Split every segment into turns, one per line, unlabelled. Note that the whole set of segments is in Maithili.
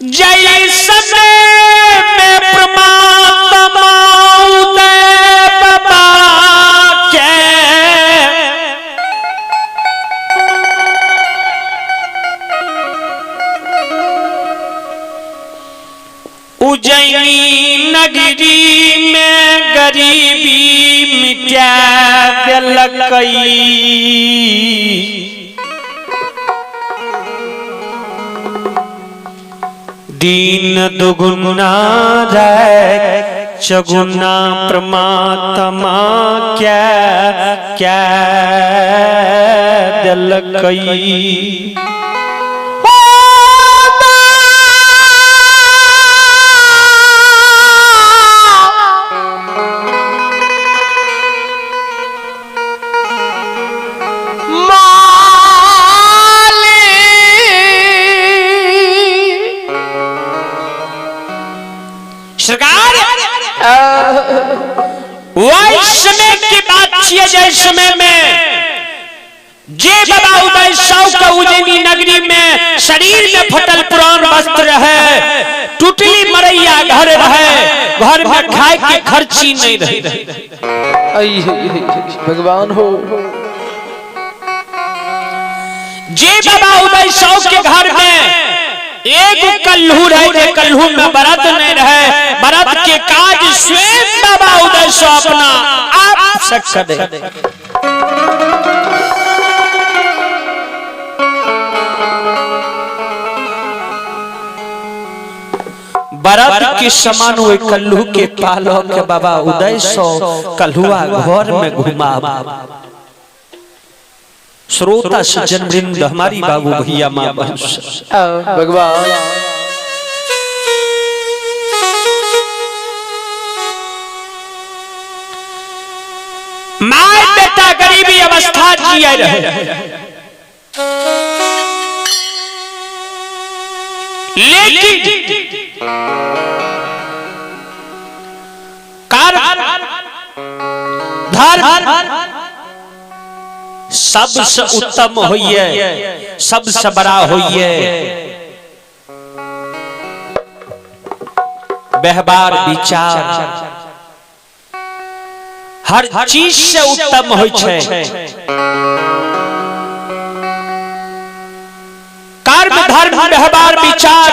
जय समय में परमात्मा उदय बाबा के उज्जैनी नगरी में गरीबी मिटा देलकई। दिन दुगुना रात चौगुना परमात्मा क्या क्या देलकई। सरकार वही समय की बात छिए जै समय में जे बाबा उदय साव का उज्जैनी नगरी में शरीर में फटल पुरान वस्त्र रहे, टूटली मरैया घर रहे, घर में खाए के खर्ची नहीं रहे।
भगवान हो
जे बाबा उदय साव के घर में एक कल्हू रहे, जे कल्हू में बरत नहीं रहे, बरत के काज स्वयं बाबा उदय सो अपना आप से करे। बरत के समान वो कल्हू के पालो के बाबा उदय सो कल्हुआ घर में घुमा। श्रोता सज्जन वृंद हमारी बाबू भैया माँ बहन
भगवान
माँ बेटा गरीबी अवस्था जिया रहे, लेकिन कर्म धर्म सबसे उत्तम होइए, सबसे बड़ा होइए। व्यवहार विचार हर चीज से उत्तम होय छै। कर्म धर्म व्यवहार विचार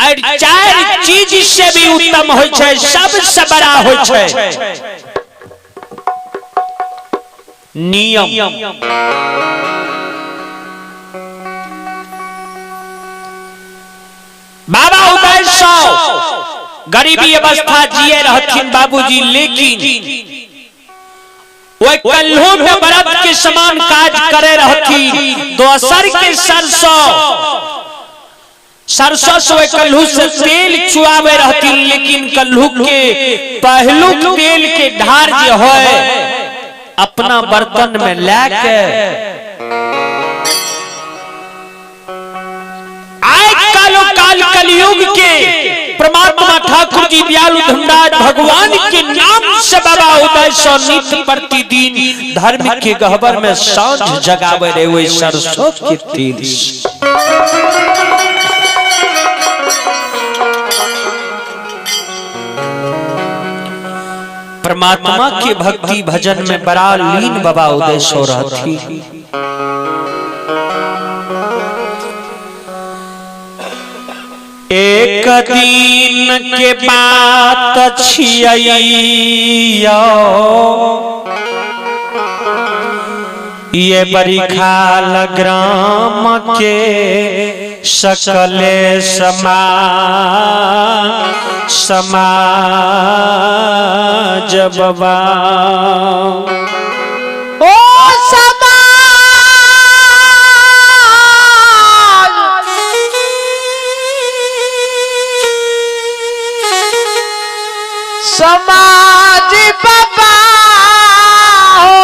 और चार चीज से भी उत्तम होय छै, सबसे बड़ा होय छै नियम। बाबा उदय साव गरीबी अवस्था जिए रहथिन बाबूजी, लेकिन वह कल्हू में बरत के समान काज करे रहथिन। दोसर के सरसों सरसों से कल्हू से तेल चुआवे रहथिन, लेकिन कल्हू के पहलू तेल के ढार जे होय अपना बर्तन में लेके आय कालो काल कलयुग के परमात्मा ठाकुर जी दयालु धनराज भगवान के नाम से बाबा उदय सो नित्य प्रतिदिन धर्म के गहबर में सांझ जगावे रहे वही सरसों के तेल। परमात्मा के भक्ति भजन में बड़ा लीन बाबा उदय सो रहती। एक दिन के बात छिया ये बरिखाल ग्राम के सकले समा समाज बाबा
ओ समाज समाज बाबा हो।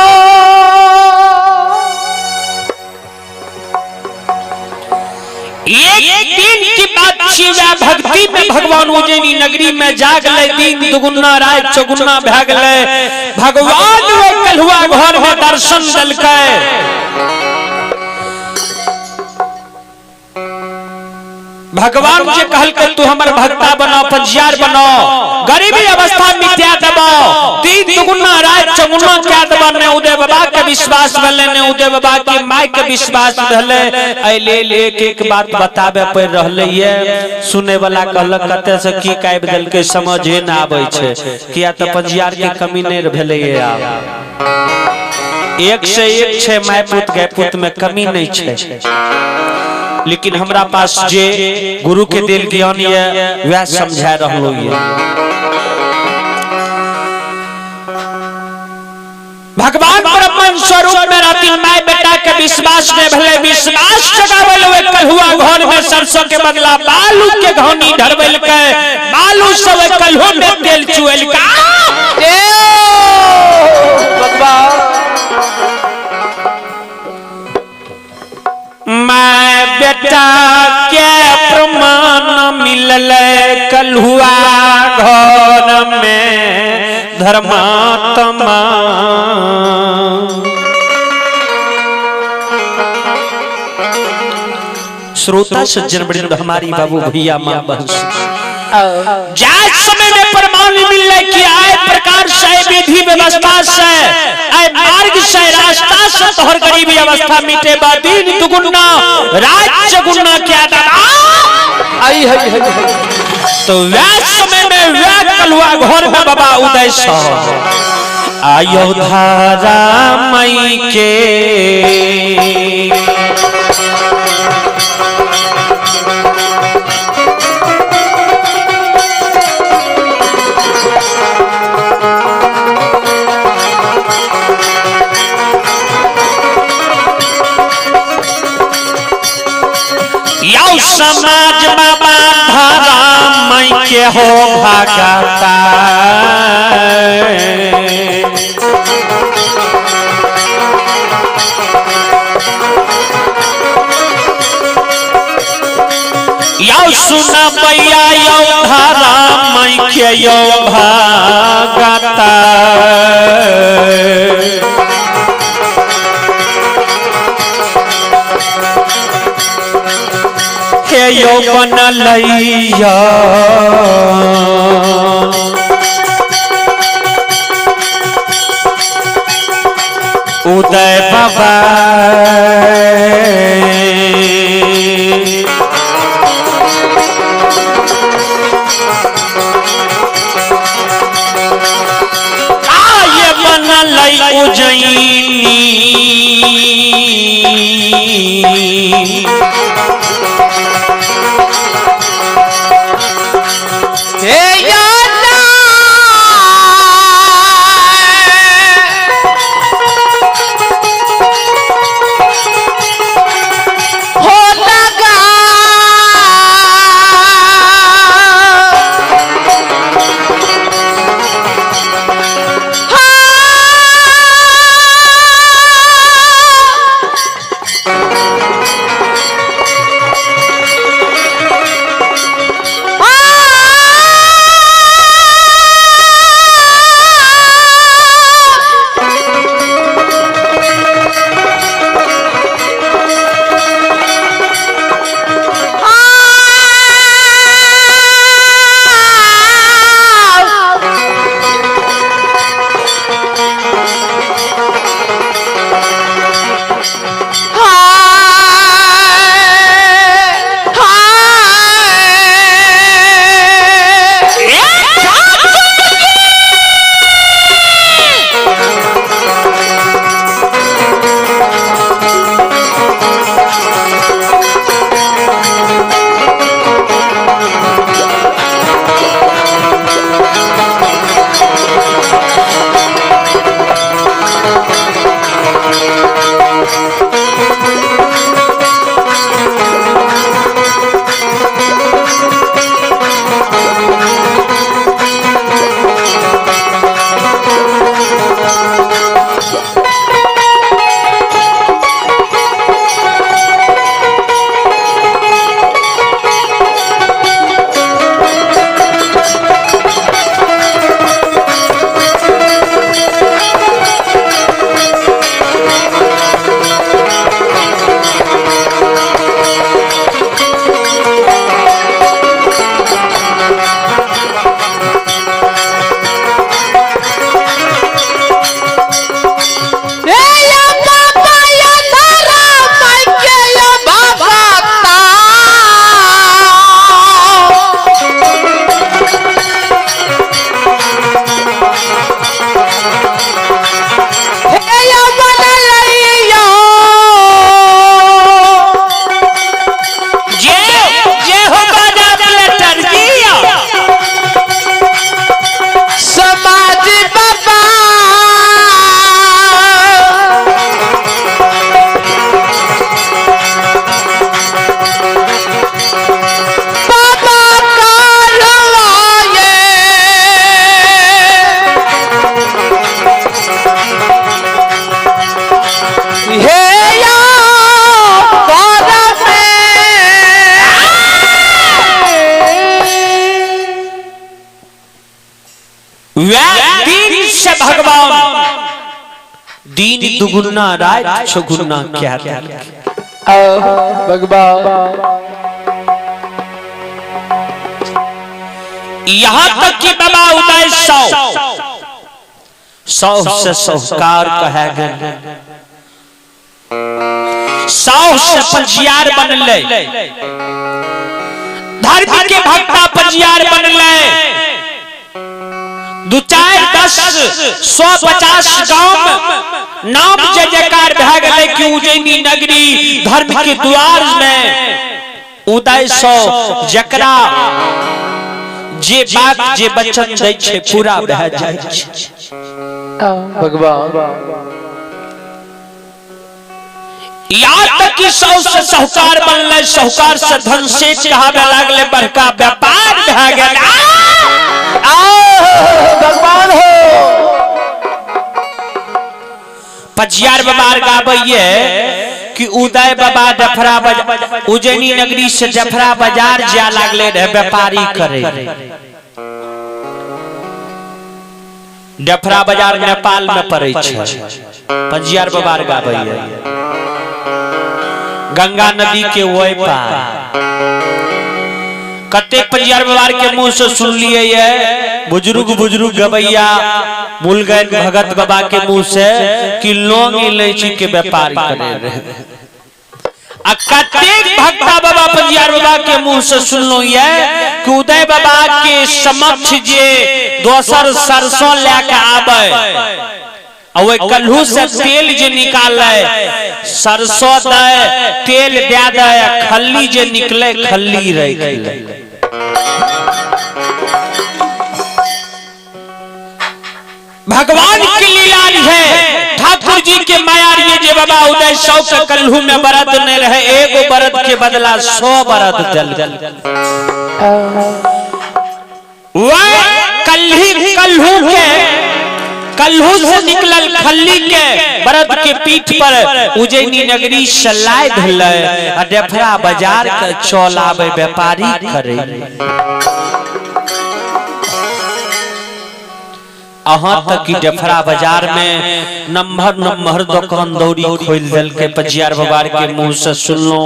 एक दिन की बात छिया भक्ति में भगवान उज्जैनी नगरी में जागले, दिन दुगुना रात चौगुना भागले, भगवान वो कलहुआ घर में दर्शन दलकै। भगवान जे कहलकै तू हमर भक्ता बनो, पंजियार बनो, गरीबी अवस्था मिटा देबो, दिन दुगुना रात चौगुना कए देबो। ने उदय बाबा के विश्वास भेलै, ने उदय बाबा के my के विश्वास भेलै। एहि लेल एक एक बात बताबे पड़ि रहलै ये। सुनै वाला कहलक कतऽ से की काबि देलकै समझे न आबै छै, किया तऽ पंजियार के कमी नहि भेलै ये। आब एक से एक छै, my पुत गाय पुत में कमी नहीं छै। लेकिन हमरा पास जे गुरु के देल ज्ञान ये वह समझा रहलो ये। भगवान ब्रह्मन स्वरूप में रहती, my बेटा के विश्वास में भले विश्वास जगावल हुए कलहुआ घर में सरसों के बदला बालू के घानी ढरबल के बालू से वे कलहो में तेल चुएल का।
भगवान
my बेटा के प्रमाण मिलल कलहुआ घर में धर्मात्मा। श्रोता सज्जन वृंद, हमारी बाबू भैया माँ बहन, जाय समय में प्रमाण मिलले कि आय प्रकार से विधि व्यवस्था से आय मार्ग से रास्ता से तोहर गरीबी अवस्था मिटे बा, दिन दुगुना रात चौगुना क्या दादा
आई हई हई।
तो वह समय में वह कलुआ घर में बाबा उदय सौ आयो धारा मई के यौ समाज बाबा धारा मई के हो भागता। यौ सुना भैया यौ धारा मई के यौ भागता। हे यौ बनलैया उदय बाबा आये बनलै उज्जैनी।
हे याना
दिन दुगुना राति चौगुना कए देलकै।
भगवान।
यहाँ तक कि बाबा उदय सौ सौ से साहूकार कहे गए, सौ से पंजियार बनले, धर्म के भक्ता पंजियार बनले, 2 4 10 100 50 गांव में नाम जय जयकार भए गेलै कि उज्जैनी नगरी धर्म के द्वार में उदय सौ जकरा जे बात जे वचन दै छै पूरा भए जाइ छै।
भगवान।
यहाँ तक कि सौ से साहूकार बनले, साहूकार से धन सेठ कहावे लागले, बड़का व्यापार भए गेल।
भगवान हो।
पजियार बाबा गाबैये कि उदय बाबा डफरा बाजार उज्जैनी नगरी से डफरा बाजार जा लागले रहे व्यापारी करे। डफरा बाजार नेपाल में पड़े छै। पंजियार बाबा गाबैये गंगा नदी के ओहि पार। कतेक पंजियार बाबा के मुंह से सुनलिए ये बुजुर्ग बुजुर्ग गबैया मुलगन भगत बाबा के मुंह से कि लौंग इलायची के व्यापार करे रहे। आ कतेक भक्ता बाबा पंजियार बाबा के मुंह से सुनलो ये कि उदय बाबा के समक्ष जे दोसर सरसों लेके आवे आ ओहि कल्हू से तेल जे निकाले, सरसों दे तेल दे दे, खल्ली जे निकले खल्ली रह ले। भगवान की लीला है, ठाकुर जी के माया ये जे बाबा उदय सौ के कल्हू में बरद नहीं रहे, एगो बरद के बदला 100 बरद जल। वह कल्ही कल्हू के कल्हू से निकलल खल्ली के बरद के पीठ पर उज्जैनी नगरी सलाय धुले आ डफरा बाजार के चल आवे व्यापारी करे। अहाँ तक कि डफरा बाजार में नंबर नंबर दुकान दौरी खोल देलकै। पजियार बाबा के मुंह से सुनलो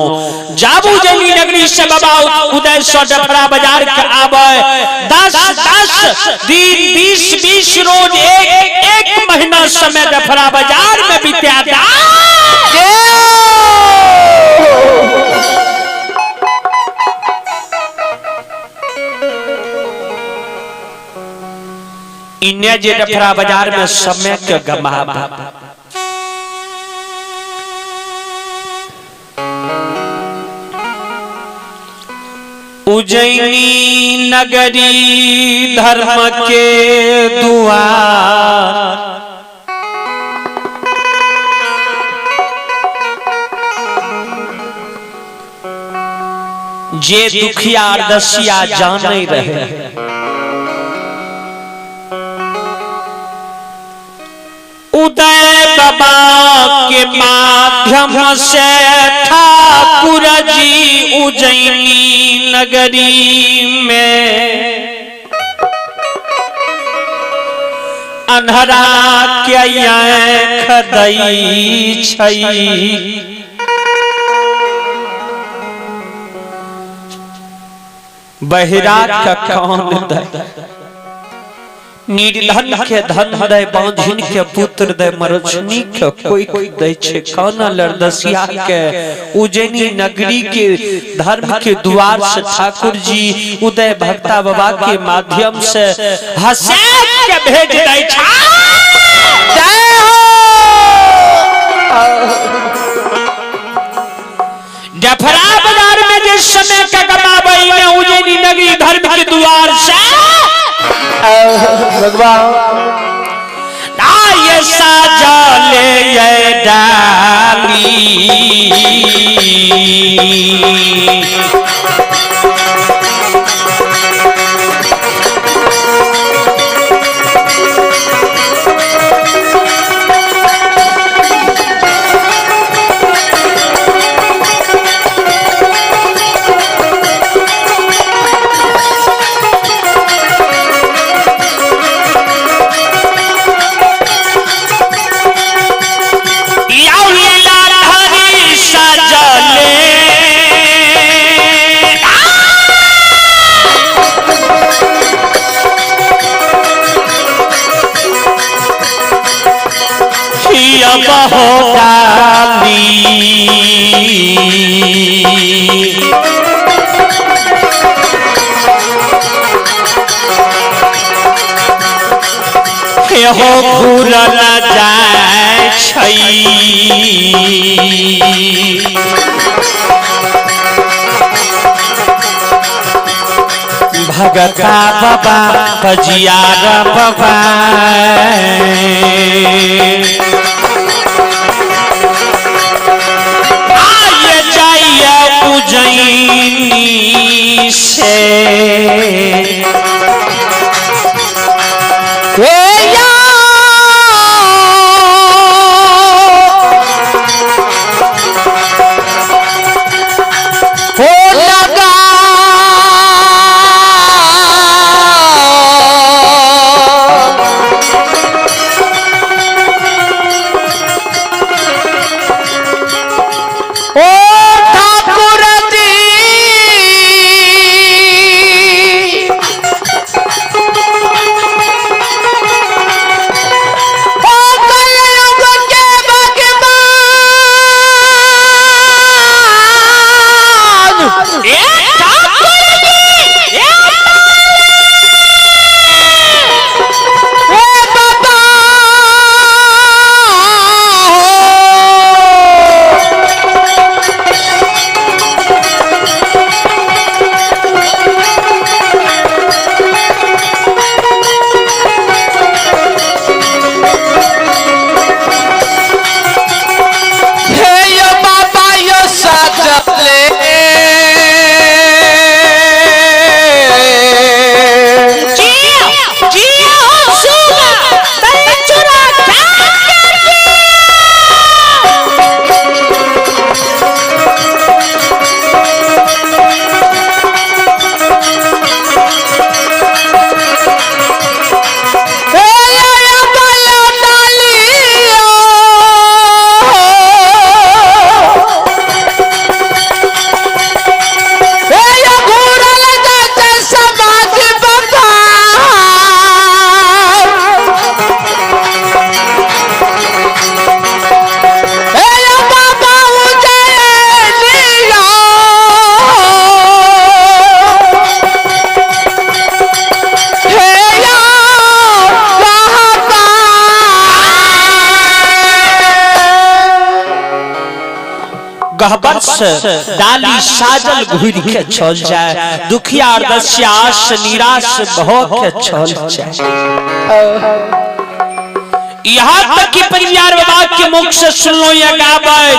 जाबू उज्जैनी नगरी से बाबा उदय सौ डफरा बाजार के आवे 10 10 दिन 20 20 रोज 1 1 महीना समय डफरा बाजार में बिता दा। इन्ने जे डफरा बाजार में समय के गमावा उज्जैनी नगरी धर्म के दुआर जे दुखिया दसिया जाने रहे उदय बाबा के माध्यम से ठाकुर जी उज्जैनी नगरी में अन्हरा के आँख दै छै, बहिरा के कान दै, निर्धन के धन दे, बांझिन के पुत्र दे, मरछनी के कोई कोई दे छे। काना लरदसिया के उज्जैनी नगरी के धर्म के द्वार से ठाकुर जी उदय भक्ता बाबा के माध्यम से हंसा के भेज दे छे।
जय हो।
डफरा बाजार में जिस समय का गमावई में उज्जैनी नगरी धर्म के द्वार से
भगवान
ये साजले ये डाली हो घूरल जाय छै। भगता बाबा पजियार बाबा आइए जाइए उज्जैनी से। गहबर से डाली साजल घुर के चल जाए, दुखिया और दस्या आश निराश भो के चल जाए। यहाँ तक कि परिवार बाबा के मुख से सुन लो यह गावे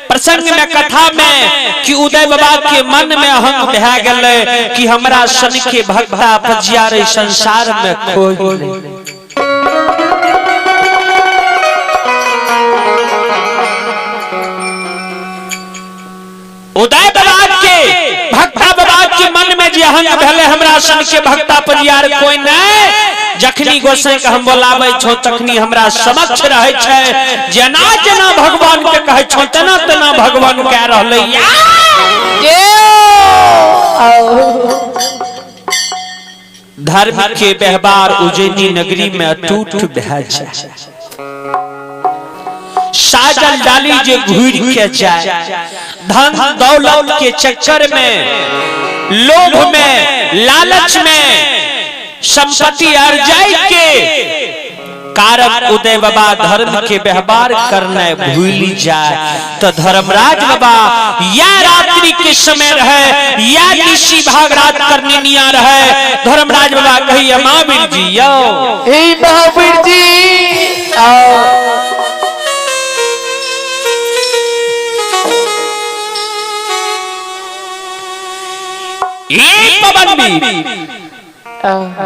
प्रसंग में कथा में कि उदय बाबा के मन में अहंग भै गेलै कि हमरा सन के भक्ता पजियारे संसार में कोई नहीं। उदय बाबा के भक्ता बाबा के मन में जे अहंग भेलै हमरा सन के भक्ता परियार कोई नहीं, जखनी गोसाई के हम बोलाबै छौ तखनी हमरा समक्ष रहै छै, जेना जेना भगवान के कहै छौ तेना तेना भगवान कह रहलै। धर्म के व्यवहार उज्जैनी नगरी में अटूट भए जाए, साजल डाली जे घूर के जाए, धन दौलत के चक्कर में, लोभ में, लालच में, संपत्ति अर्जाई के कारण उदय बाबा धर्म के व्यवहार करने भूल जाए। तो धर्मराज बाबा या रात्रि के समय रहे या निशी भाग रात करने निया रहे, धर्मराज बाबा कहिए महावीर जी यो
हे महावीर जी आओ।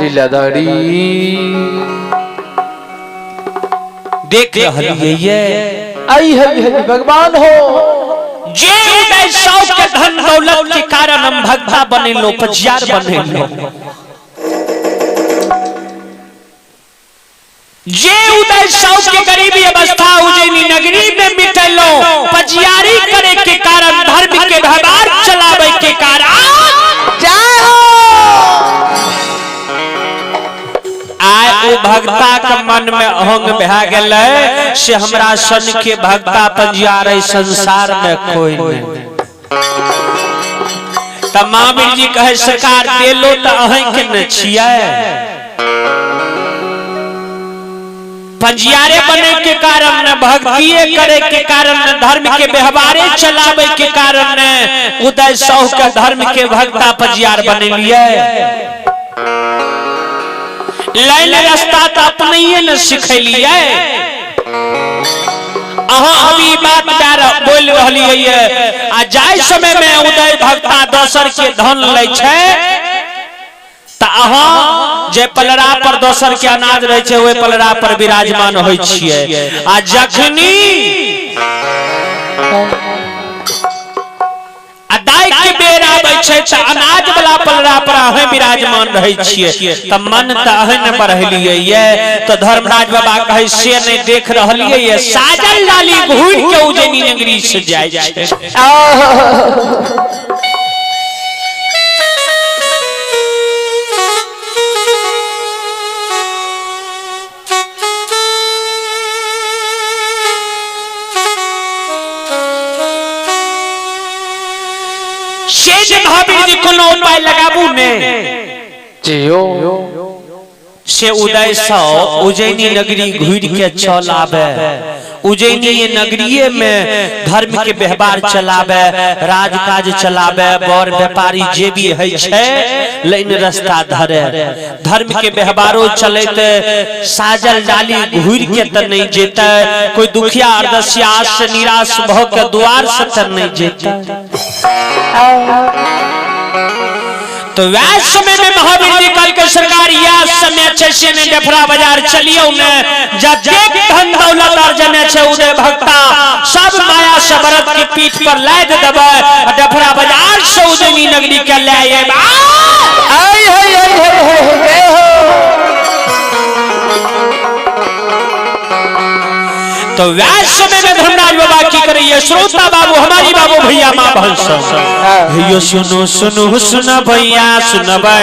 लीलाधारी
देख रही है
आई हरि हरि भगवान हो।
जे उदय सौ के धन दौलत के कारण हम भगवा बने लो, पजियार बने लो। जे उदय सौ के गरीबी अवस्था उज्जैनी नगरी में मिटलो, पजियारी करे के कारण, धर्म के व्यवहार चलावे के कारण आय ओ भक्ता के मन में अहंग भै गेलै से हमरा सन के भक्ता पंजियार संसार में कोई नहीं। तऽ महावीर जी कहै सरकार देलो तऽ अहीं के ने छियै। पंजियारे बने के कारण ने, भक्तिये करे के कारण ने, धर्म के व्यवहारे चलावे के कारण ने उदय साहू के धर्म के भक्ता पंजियार बनेलिए। लाइन रास्ता तो अपने ने सिखेलिए। अहाँ अभी बात बोल रही आ जाय समय में उदय भक्ता दोसर के धन लै छै त अहाँ जे पलड़ा पर दोसर के अनाज रहे छै ओहि पलड़ा पर विराजमान होइ छियै। आ जखनी आ दाइ के बेर आबै छै त अनाज वाला पलड़ा पर अहें विराजमान रहै छियै त मन त अहें ने बढ़लियै ये। त धर्मराज बाबा कहै से नहीं देख रहलियै ये, साजल डाली घूर के उजैनी नगरी से जाइ छै। से जे महावीर जी कोनो उपाय लगाबू ने
जियो
से उदय सौ उज्जैनी नगरी घुर के चल आबे, उज्जैनी नगरीये में धर्म के व्यवहार चलाबे, राजकाज चलाबे, बड़ व्यापारी जे भी है छै लाइन रास्ता धरे, धर्म के व्यवहारो चलते साजल डाली घुर के त नहीं जेते, कोई दुखिया अरदसिया आस से निराश भ के द्वार से त नहीं जेते। तो वह समय में महावीर जी कल के सरकार या समय छै से ने डफरा बाजार चलियो ने, जतेक धन दौलत अर्जन छै उदय भक्ता सब माया से बरत की पीठ पर लाद देबै आ डफरा बाजार से उज्जैनी नगरी के ले आएब।
आई हाय हाय हाय हाय जय हो।
तो वह समय में धर्मराज बाबा की करिए श्रोता बाबू हमारी बाबू भैया माँ बहन सब यो सुनो सुनो सुन भैया सुनबै।